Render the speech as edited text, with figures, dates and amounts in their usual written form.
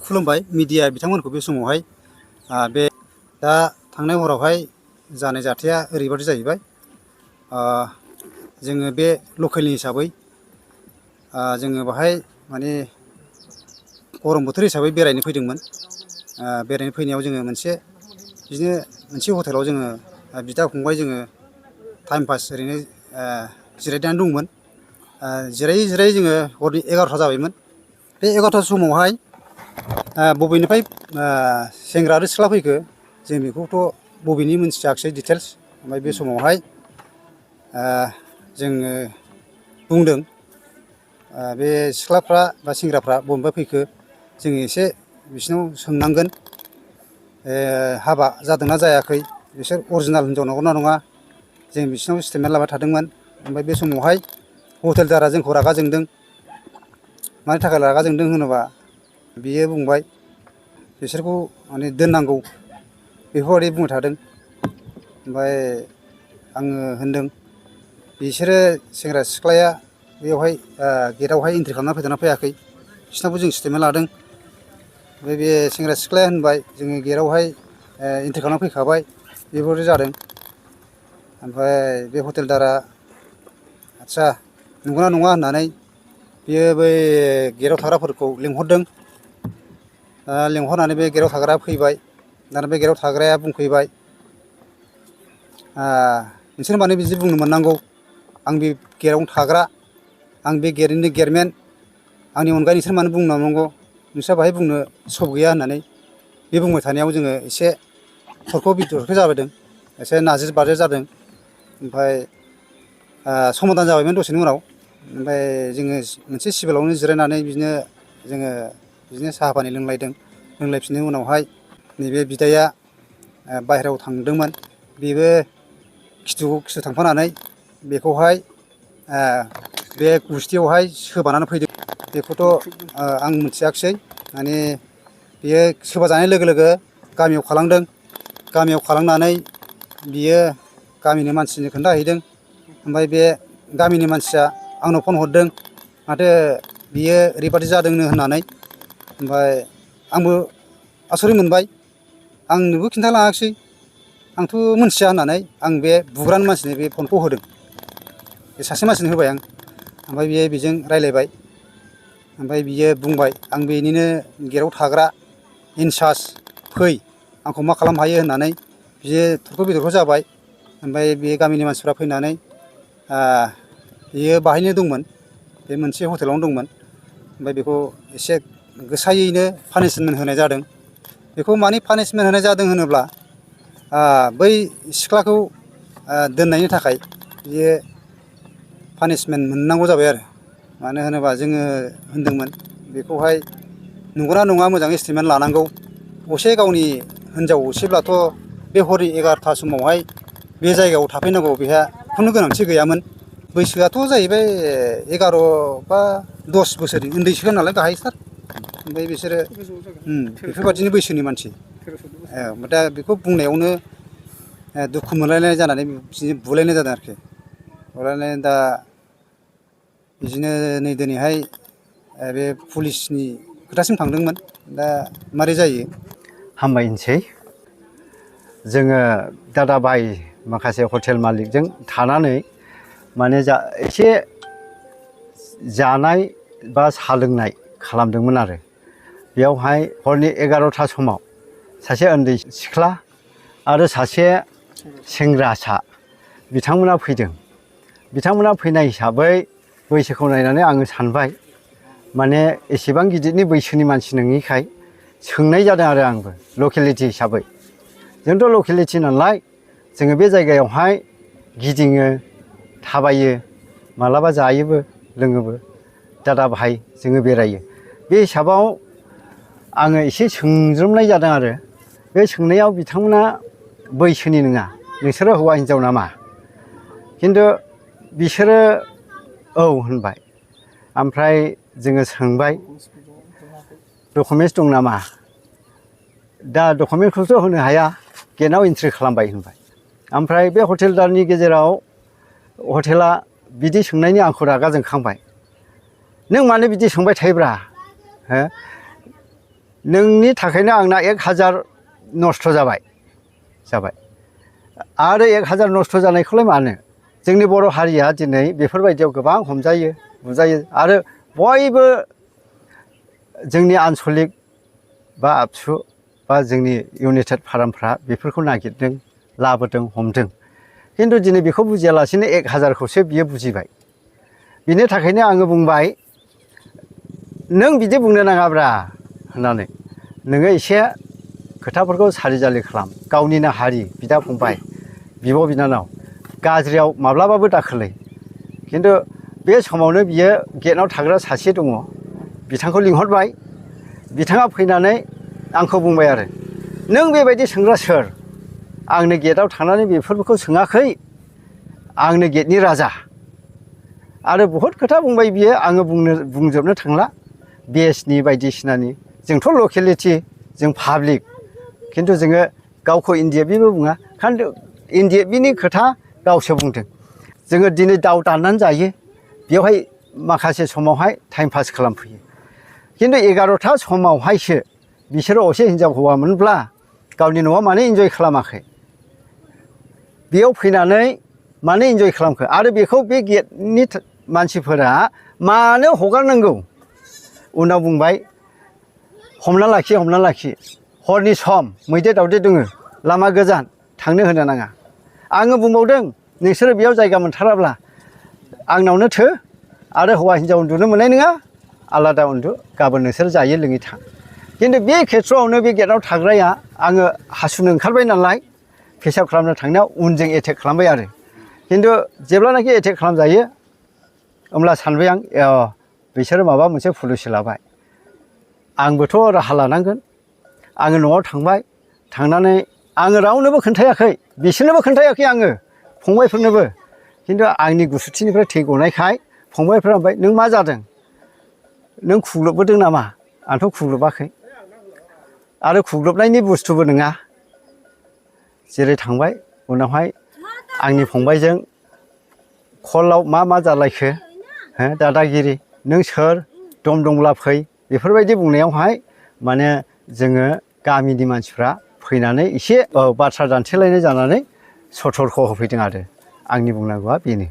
खुलुमबाय मिडिया बिथांमोनखौ बे समावहाय बे दा थांनाय हरावहाय जानाय जाथाया ओरैबायदि जाहैबाय जोङो बे लकेलनि हिसाबै जोङो बाहाय माने गरम बोथोर हिसाबै बेरायनो फैदोंमोन। बेरायनो फैनायाव जोङो बिदिनो मोनसे हटेलाव जोङो बिदा फंबाय जोङो टाइम पास ओरैनो जिरायनानै दंमोन। जिरायै जिरायै जोङो हरनि 11ता जाबायमोन। बे 11ता समावहाय बबेनिफ्राय सेंग्रा आरो सिख्ला फैखो जों बेखौथ' बबेनि मोनथियाखिसै डिटेल्स। ओमफ्राय बे समावहाय जोङो बुंदों बे सिख्लाफ्रा बा सेंग्राफ्रा बबेनिफ्राय फैखो जोङो एसे बिसिनाव सोंनांगोन। हाबा जादोंना जायाखै, बिसोर अरिजिनेल हिनजाव नंगौना नङा, जों बिसिनाव स्टेटमेन्ट लाबाय थादोंमोन। ओमफ्राय बे समावहाय हटेलदारा जोंखौ रागा जोंदों। मानि थाखाय रागा जोंदों होनोबा बियो बुंबाय बिसोरखौ माने दोननांगौ बेफोरबायदि बुंबाय थादों। ओमफ्राय आङो होनदों बिसोरो सेंग्रा सिख्लाया बेयावहाय गेटआवहाय एन्ट्रि खालामना फैदोंना फैयाखै बिसिनावबो जों स्टेटमेन्ट लादों। ओमफ्राय बे सेंग्रा सिख्लाया होनबाय जोङो गेटआवहाय एन्ट्रि खालामना फैखाबाय बेफोरबायदि जादों। ओमफ्राय बे हटेलदारा आदसा नंगौना नङा होननानै बियो बै गेटआव थाग्राफोरखौ लिंहरदों। लेंहरनानै बे गेटआव थाग्राया फैबाय। दाना बे गेटआव थाग्राया बुंफैबाय नोंसोर मानो बिदि बुंनो मोननांगौ, आं बे गेटआवनो थाग्रा, आं बे गेटनिनो गेटमेन, आंनि अनगायै नोंसोर मानो बुंनो नांगौ, नोंस्रा बाहाय बुंनो सक गैया होननानै बे बुंबाय थानायाव जोङो एसे थरख' बिथरख' जाबोदों, एसे नाजिर बाजिर जादों। ओमफ्राय समाधान जाबायमोन दसेनि उनाव। ओमफ्राय जोङो मोनसे सिभिलावनो जिरायनानै बिदिनो साहा पानि लोंलायदों। लोंलायफिननायनि उनावहाय नैबे बिदाया बाहेरायाव थांदोंमोन। बेबो खिथु थांफानानै बेखौहाय बे गुस्थियावहाय सोबानानै फैदों। बेखौथ' आं मिथियाखिसै। माने बियो सोबा जानाय लोगो लोगो गामियाव खारलांदों। गामियाव खारलांनानै बियो गामिनि मानसिनो खोन्थाहैदों। ओमफ्राय बे गामिनि मानसिया आंनाव फन हरदों माथो बियो ओरैबादि जादोंनो होननानै। ओमफ्राय आंबो आसरित मोनबाय, आंनोबो खिन्थालाङाखिसै, आंथ' मोनथिया होननानै आं बे बुग्रानि मानसिनो बे फनखौ होदों। बे सासे मानसिनो होबाय आं। ओमफ्राय बियो बेजों रायज्लायबाय। ओमफ्राय बियो बुंबाय आं बेनिनो गेटआव थाग्रा इनसार्ज, फै आंखौ मा खालामनो हायो होननानै बियो थरख' बिथरख' जाबाय। ओमफ्राय बे गामिनि मानसिफ्रा फैनानै बियो बाहायनो दंमोन, बे मोनसे हटेलावनो दंमोन। ओमफ्राय बेखौ एसे गोसायैनो पानिसमेन्ट होनाय जादों। बेखौ मानि पानिसमेन्ट होनाय जादों होनोब्ला बै सिख्लाखौ दोननायनि थाखाय बियो पानिसमेन्ट मोननांगौ जाबाय आरो। मानो होनोबा जोङो होनदोंमोन बेखौहाय नंगौना नङा मोजाङै स्टेटमेन्ट लानांगौ। असे गावनि हिनजाव असेब्लाथ' बे हरनि 11ता समावहाय बे जायगायाव थाफैनांगौ बेहा खुनु गोनांथि गैयामोन। बैसोआथ' जाहैबाय 11 बा 10 बोसोरनि उन्दैसो नालाय गाहायथार। ओमफ्राय बिसोरो बेफोरबादिनो बैसोनि मानसि। दा बेखौ बुंनायावनो दुखु मोनलायनाय जानानै बिदिनो बुलायनाय जादों आरोखि। बुलायनाय दा बिदिनो नै दिनैहाय बे पुलिसनि खोथासिम थांदोंमोन। दा मारै जायो। हामबायसै। जोङो दादा भाइ माखासे हटेल मालिकजों थानानै माने एसे जानाय बा साहा लोंनाय खालामदोंमोन आरो। बेयावहाय हरनि 11ता समाव सासे उन्दै सिख्ला आरो सासे सेंग्रासा बिथांमोना फैदों। बिथांमोना फैनाय हिसाबै बैसोखौ नायनानै आङो सानबाय माने एसेबां गिदिरनि बैसोनि मानसि नङिखाय सोंनाय जादों आरो आंबो लकेलिटि हिसाबै। जोंथ' लकेलिटि नालाय जोङो बे जायगायावहाय गिदिङो, थाबायो, मालाबा जायोबो लोङोबो, दादा भाइ जोङो बेरायो। बे हिसाबाव आङो एसे सोंज्रोमनाय जादों आरो। बे सोंनायाव बिथांमोना बैसोनि नङा, नोंसोरो हौवा हिनजाव नामा? खिन्थु बिसोरो औ होनबाय। ओमफ्राय जोङो सोंबाय डकुमेन्टस दं नामा? दा डकुमेन्टखौथ' होनो हाया, गेटआव एन्ट्रि खालामबाय होनबाय। ओमफ्राय बे हटेलदारनि गेजेराव हटेला बिदि सोंनायनि आंखौ रागा जोंखांबाय। नों मानो बिदि सोंबाय थायोब्रा? हो? नोंनि थाखायनो आंना 1000 नस्थ' जाबाय आरो 1000 नस्थ' जानायखौलाय मानो जोंनि बर' हारिया दिनै बेफोरबायदियाव गोबां हमजायो बुजायो आरो बयबो जोंनि आनसलिक बा आबसु बा जोंनि इउनाइटेड फार्मफ्रा बेफोरखौ नागिरदों लाबोदों हमदों खिन्थु दिनै बेखौ बुजियालासिनो 1000खौसो बियो बुजिबाय बिनि थाखायनो आङो बुंबाय नों बिदि बुंनो नाङाब्रा होननानै नोङो एसे खोथाफोरखौ सारिजालि खालाम गावनिनो हारि बिदा फंबाय बिब' बिनानाव गाज्रियाव माब्लाबाबो दाखोलै खिन्थु बे समावनो बियो गेटआव थाग्रा सासे दङ बिथांखौ लिंहरबाय बिथाङा फैनानै आंखौ बुंबाय आरो नों बेबायदि सोंग्रा सोर आंनो गेटआव थांनानै बेफोरखौ सोङाखै आंनो गेटनि राजा आरो बहुद खोथा बुंबाय बियो आङो बुंजोबनो थांला बेसनि बायदिसिनानि जोंथ' लकेलिटि जों पाब्लिक खिन्थु जोङो गावखौ इन्डियाबिबो बुङा खिन्थु इन्डियाबिनि खोथा गावसो बुंदों जोङो दिनै दाउ दाननानै जायो बेवहाय माखासे समावहाय टाइम पास खालामफैयो खिन्थु 11था समावहायसो बिसोरो असे हिनजाव हौवामोनब्ला गावनि न'आव मानो इन्जय खालामाखै बेयाव फैनानै मानो इन्जय खालामखो आरो बेखौ बे गेटनि मानसिफोरा मानो हगारनांगौ उनाव बुंबाय हमना लाखि हरनि सम मैदेर दावदेर दङ लामा गोजान थांनो होनो नाङा आङो बुंबावदों नोंसोरो बेयाव जायगा मोनथाराब्ला आंनावनो थो आरो हौवा हिन्जाव उन्दुनो मोननाय नङा आलादा उन्दु गाबोन नोंसोर जायो लोङै थां खिन्थु बे खेथ्रआवनो बे गेटआव थाग्राया आङो हासुनो ओंखारबाय नालाय पेसाब खालामनो थांनायाव उनजों एटेक खालामबाय आरो खिन्थु जेब्लानाखि एटेक खालामजायो होमब्ला सानबाय आं बिसोरो माबा मोनसे पलिसि लाबाय आंबोथ' राहा लानांगोन आङो न'आव थांबाय थांनानै आङो रावनोबो खोन्थायाखै बिसोरनोबो खोन्थायाखै आङो फंबायफोरनोबो खिन्थु आंनि गुसुथिनिफ्राय थै गनायखाय फंबायफ्रा बुंबाय नों मा जादों नों खुग्लुबबोदों नामा आंथ' खुग्लुबाखै आरो खुग्लुबनायनि बुस्थुबो नङा जेरै थांबाय उनावहाय आंनि फंबायजों कलआव मा जालायखो हो दादागिरि नों सोर दम दंब्ला फै बेफोरबायदि बुंनायावहाय माने जोङो गामिनि मानसिफ्रा फैनानै एसे बाथ्रा दान्थेलायनाय जानानै सतर्क होफैदों आरो आंनि बुंनांगौआ बेनो